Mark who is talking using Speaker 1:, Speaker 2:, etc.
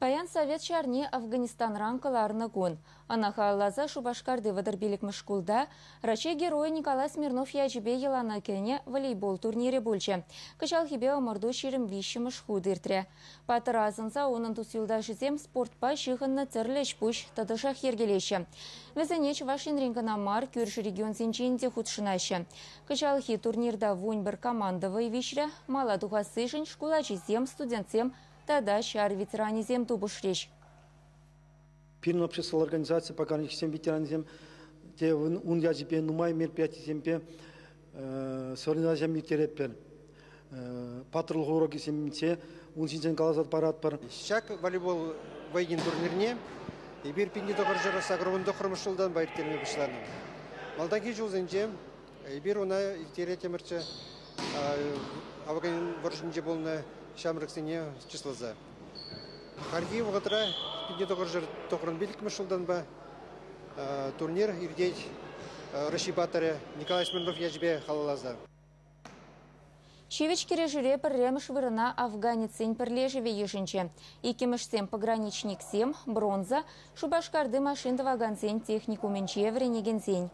Speaker 1: Паян Совет ҫарне Афганистанран кӑларнӑ кун. Ӑна халалласа Шупашкарти 35-мӗш шкулта Раҫҫей Геройӗ Николай Смирнов ячӗпе йӑлана кӗнӗ волейбол турнирӗ пулчӗ. Кӑҫалхипе ӑмӑрту 23-мӗш хут иртрӗ. Паттӑра асӑнса унӑн тус-юлташӗсем спортпа ҫыхӑннӑ тӗрлӗ ӗҫ-пуҫ тӑтӑшах йӗркелеҫҫӗ. Вӗсене Чӑваш Енрен кӑна мар, кӳршӗ регионсенчен те хутшӑнаҫҫӗ. Кӑҫалхи турнирта 11 команда вӑй виҫрӗ. Мала тухассишӗн шкул ачисем, студентсем тата ҫар ветеранӗсем тупӑшрӗҫ.
Speaker 2: Пирӗн обществӑлла организаци пограничниксен ветеранӗсем те ун ячӗпе нумай мероприятисемпе соревнованисем ирттеретпӗр. Паттӑрлӑх урокӗсенче ун ҫинчен каласа паратпӑр.
Speaker 3: Ҫак волейбол вӑййин турнирне эпир 1989 ҫултанпа ирттерме пуҫланӑ. Малтанхи ҫулсенче эпир ӑна ирттереттӗмӗрччӗ Афган вӑрҫинче пулнӑ ҫамрӑксене чысласа. Хальхи вӑхӑтра 1995 ҫултанпа турнир иртет Раҫҫей паттӑрӗ Николай Смирнов ячӗпе халалласа.
Speaker 1: Ҫивӗч кӗрешӳре пӗрремӗш вырӑна афганецсен пӗрлешӗвӗ йышӑнчӗ. Иккӗмӗшсем пограничниксем, бронза, Шупашкарти машин тӑвакансен техникумӗнче вӗренекенсен.